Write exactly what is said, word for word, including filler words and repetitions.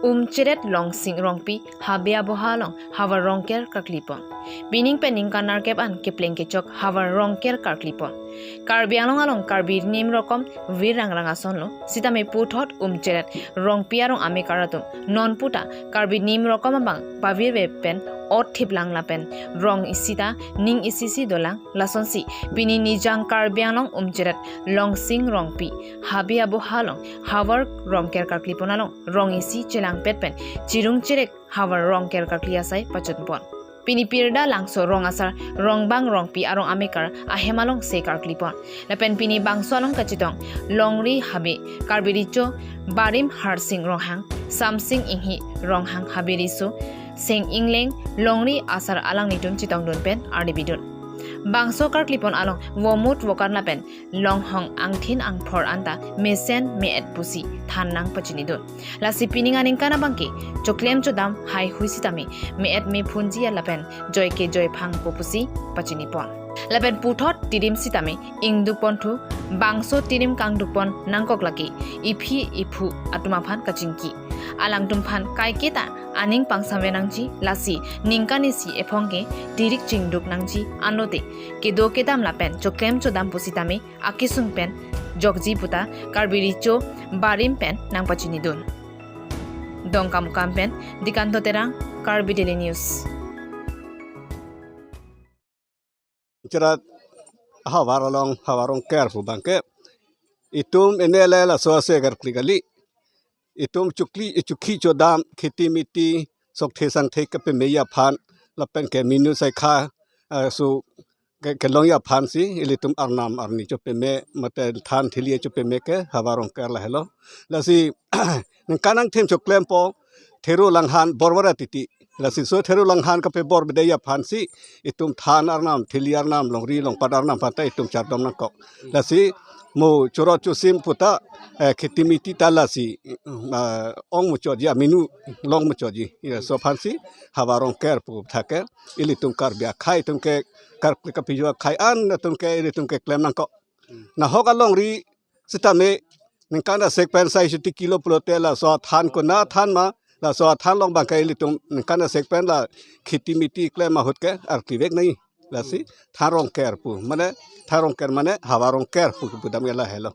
Umcheret Longsing Rongpi habe aboha along havar Rongker karklipon. Pining pen ningkan nerkep an kepleng kechok havar Rongker karklipon. Karbi Anglong along Karbi nim rokom vir rangrang asonlo, sitame puthot Umcheret Rongpi arong amekar atum non puta Karbi nim rokom abang pavirve pen ot thiplang lapen rong isi ta ning isi si dolang. Lasonsi pini Nijang Karbi Anglong Umcheret Longsing Rongpi habe aboha along havar Rongker karklipon along rong isi chelangpet pen chirung chirek havar Rongker karkli asai pachunpon. Pini pirda Langso rong asar Rongbang Rongpi arong amekar ahem alongsi karklipon. Lapen pini bangso along kachetong longri habe Karbi Recho Barim Harsing Ronghang, Samsing Inghi Ronghang, habe Riso Seng Ingleng, longri asar alanglitum chetongdun pen arnibidun. Bangso karklipon along vomut vokan lapen longhong angthin angphor anta mesen me-et pusi than nangpachinidun. Lasi pining aningkan abangke choklem chodam haihui sitame me-et mephunji lapen joike joiphangpo pusi pachinipon. Lapen puthot tirim sitame ingdukponthu bangso tirim kangdukpon nangkok lake iphi iphu atum aphan kachingki. Alangtum aphan kaiketa aning pangsamve nangji, lasi ningkan isi ephong ke tirik chingduk nangji, anlote kedo kedam lapen choklem chodam pusitame akesung pen jokji puta Karbi Recho Barim pen nangpachinidun. Dongkamukam pen Dikanto Terang, Karbi Daily News. Cheret havar along havar Rongker pu abangke itum ene le laso ase karkli kali. Itum chukli chukhi chodam kheti miti sokthe sangthe kepameji aphan lapen ke minu saikha, eh, su ke, kelongji aphansi ilitum arnam arni chopame mate than thili chopame ke havar Rongker lahelo. Lasi ningkan angthin choklempo Theru Langhan borbor atiti. Lasi so Theru Langhan kapebor bedeji aphansi itum than arnam, thili arnam, longri longpat arnam aphanta itum chardom nangkok. Lasi mo choro chosim puta, eh, kheti miti ta lasi, eh, ong muchotji, aminu long muchotji. Ya, so aphansi havar Rongker pu thake ilitum Karbi akhai atum ke, Karbi kapijo akhai an atum ke ilitum keklem nangkok. Nahok alongri sitame ningkan asek pen sai siti kilo pulote laso than kona than ma, laso than along abangke ilitum ningkan asek pen la kheti miti klem ahut ke arklivek nai. Lasi than Rongker pu mane, than Rongker mane havar Rongker pu kipudam ke lahelo.